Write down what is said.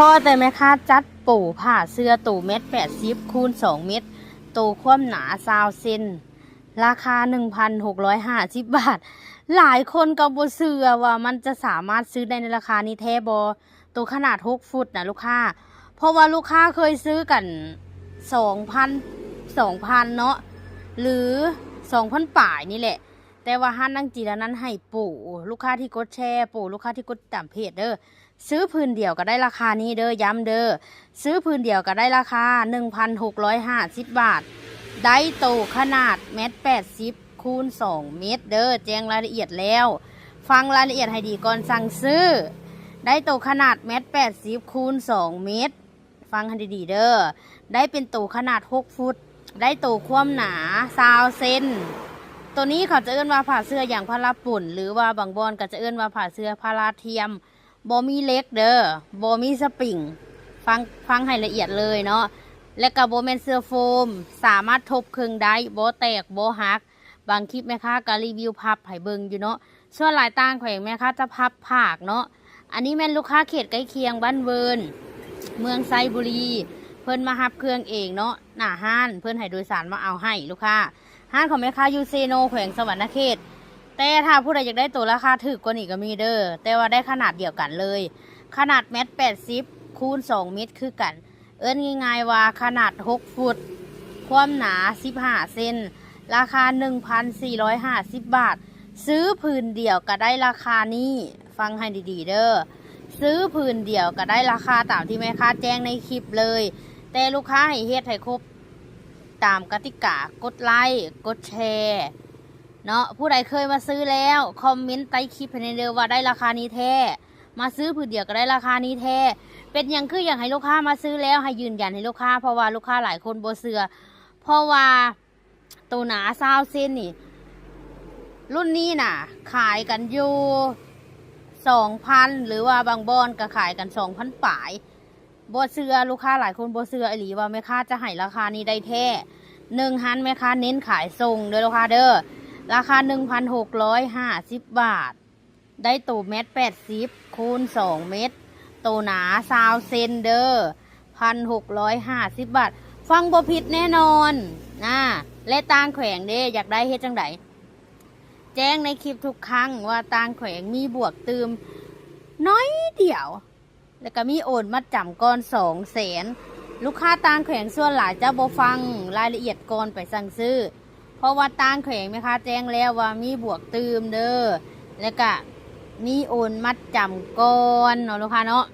ພໍແຕ່ແມ່ຄ້າຈັດໂປຜ້າເສື້ອໂຕແມັດແປດສິບຄູນສອງເມັດ ໂຕຄວາມໜາຊາວເຊັນ ລາຄາໜຶ່ງພັນຫົກຮ້ອຍຫ້າສິບບາດ. ຫຼາຍຄົນກໍບໍ່ເຊື່ອວ່າມັນຈະສາມາດຊື້ໄດ້ໃນລາຄານີ້ແທ້ບໍ່? ໂຕຂະໜາດຫົກຟຸດນະລູກຄ້າ ເພາະວ່າລູກຄ້າເຄີຍຊື້ກັນສອງພັນ ສອງພັນເນາະ ຫຼື ສອງພັນປາຍນີ້ແຫຼະ. ແຕ່ວ່າຮ້ານນາງຈີລະນັນໃຫ້ໂປ ລູກຄ້າທີ່ກົດແຊ ໂປ ລູກຄ້າທີ່ກົດຕິດຕາມເພຈເດີ ຊື້ຜືນດຽວກໍໄດ້ລາຄານີ້ເດີ ຢ້ຳເດີ ຊື້ຜືນດຽວກໍໄດ້ລາຄາໜຶ່ງພັນຫົກຮ້ອຍຫ້າສິບບາດ ໄດ້ໂຕຂະໜາດແມັດແປດສິບຄູນສອງເມັດເດີ ແຈ້ງລາຍລະອຽດແລ້ວ ຟັງລາຍລະອຽດໃຫ້ດີກ່ອນສັ່ງຊື້. ໄດ້ໂຕຂະໜາດແມັດແປດສິບຄູນສອງເມັດ ຟັງໃຫ້ດີໆເດີ ໄດ້ເປັນໂຕຂະໜາດຫົກຟຸດ ໄດ້ໂຕຄວາມໜາຊາວເຊັນ. ໂຕນີ້ເຂົາຈະເອີ້ນວ່າຜ້າເສື້ອຢາງພາລາປົ່ນ ຫຼືວ່າບາງບ່ອນກໍຈະເອີ້ນວ່າຜ້າເສື້ອພາລາທຽມ ບໍ່ມີເຫຼັກເດີ ບໍ່ມີສະປຣິງ ຟັງ ຟັງໃຫ້ລະອຽດເລີຍເນາະ ແລະກໍບໍ່ແມ່ນເສື້ອໂຟມ ສາມາດທົບເຄິ່ງໄດ້ ບໍ່ແຕກ ບໍ່ຫັກ. ບາງຄລິບແມ່ຄ້າກໍຣີວິວພັບໃຫ້ເບິ່ງຢູ່ເນາະ ສ່ວນຫຼາຍຕ່າງແຂວງແມ່ຄ້າຈະພັບຜາກເນາະ. ອັນນີ້ແມ່ນລູກຄ້າເຂດໃກ້ຄຽງ ບ້ານເວີນ ເມືອງໄຊບູລີ ເພິ່ນມາຮັບເຄື່ອງເອງເນາະ ໜ້າຮ້ານເພິ່ນໃຫ້ໂດຍສານມາເອົາໃຫ້ລູກຄ້າ. ຮ້ານຂອງແມ່ຄ້າຢູ່ເຊໂນ ແຂວງສະຫວັນນະເຂດ ແຕ່ຖ້າຜູ້ໃດຢາກໄດ້ໂຕລາຄາຖືກກວ່ານີ້ກໍມີເດີ ແຕ່ວ່າໄດ້ຂະໜາດດຽວກັນເລີຍ ຂະໜາດແມັດແປດສິບຄູນສອງເມັດຄືກັນ ເອີ້ນງ່າຍໆວ່າຂະໜາດຫົກຟຸດ ຄວາມໜາສິບຫ້າເຊັນ ລາຄາໜຶ່ງພັນສີ່ຮ້ອຍຫ້າສິບບາດ ຊື້ຜືນດຽວກໍໄດ້ລາຄານີ້ ຟັງໃຫ້ດີໆເດີ ຊື້ຜືນດຽວກໍໄດ້ລາຄາຕາມທີ່ແມ່ຄ້າແຈ້ງໃນຄລິບເລີຍ ແຕ່ລູກຄ້າໃຫ້ເຮັດໃຫ້ຄົບຕາມກະຕິກາ ກົດໄລ້ ກົດແຊເນາະ. ຜູ້ໃດເຄີຍມາຊື້ແລ້ວ ຄອມເມັນໃຕ້ຄລິບໃຫ້ແດ່ເດີວ່າໄດ້ລາຄານີ້ແທ້ ມາຊື້ຜືນດຽວກໍໄດ້ລາຄານີ້ແທ້. ເປັນຫຍັງຄືຢາກໃຫ້ລູກຄ້າມາຊື້ແລ້ວ ໃຫ້ຢືນຢັນໃຫ້ລູກຄ້າ ເພາະວ່າລູກຄ້າຫຼາຍຄົນບໍ່ເຊື່ອ ເພາະວ່າໂຕໜາຊາວເຊັນນີ້ ລຸ້ນນີ້ນະຂາຍກັນຢູ່ສອງພັນ ຫຼືວ່າບາງບ່ອນກໍຂາຍກັນສອງພັນປາຍ. ບໍ່ເຊື່ອ ລູກຄ້າຫຼາຍຄົນບໍ່ເຊື່ອອີ່ຫຼີວ່າແມ່ຄ້າຈະໃຫ້ລາຄານີ້ໄດ້ແທ້. ໜຶ່ງຫັ້ນແມ່ຄ້າເນັ້ນຂາຍສົ່ງເດີລູກຄ້າເດີ ລາຄາໜຶ່ງພັນຫົກຮ້ອຍຫ້າສິບບາດ ໄດ້ໂຕແມັດແປດສິບຄູນສອງເມັດ ໂຕໜາຊາວເຊັນເດີ ພັນຫົກຮ້ອຍຫ້າສິບບາດ ຟັງບໍ່ຜິດແນ່ນອນນະ. ແລະຕ່າງແຂວງເດ້ ຢາກໄດ້ເຮັດຈັ່ງໃດ? ແຈ້ງໃນຄລິບທຸກຄັ້ງວ່າຕ່າງແຂວງມີບວກຕື່ມໜ້ອຍດຽວ ແລ້ວກໍມີໂອນມັດຈຳກ່ອນສອງແສນ. ລູກຄ້າຕ່າງແຂວງສ່ວນຫຼາຍຈະບໍ່ຟັງລາຍລະອຽດກ່ອນໄປສັ່ງຊື້ ເພາະວ່າຕ່າງແຂວງແມ່ຄ້າແຈ້ງແລ້ວວ່າມີບວກຕື່ມເດີ ແລ້ວກະມີໂອນມັດຈຳກ່ອນເນາະລູກຄ້າເນາະ.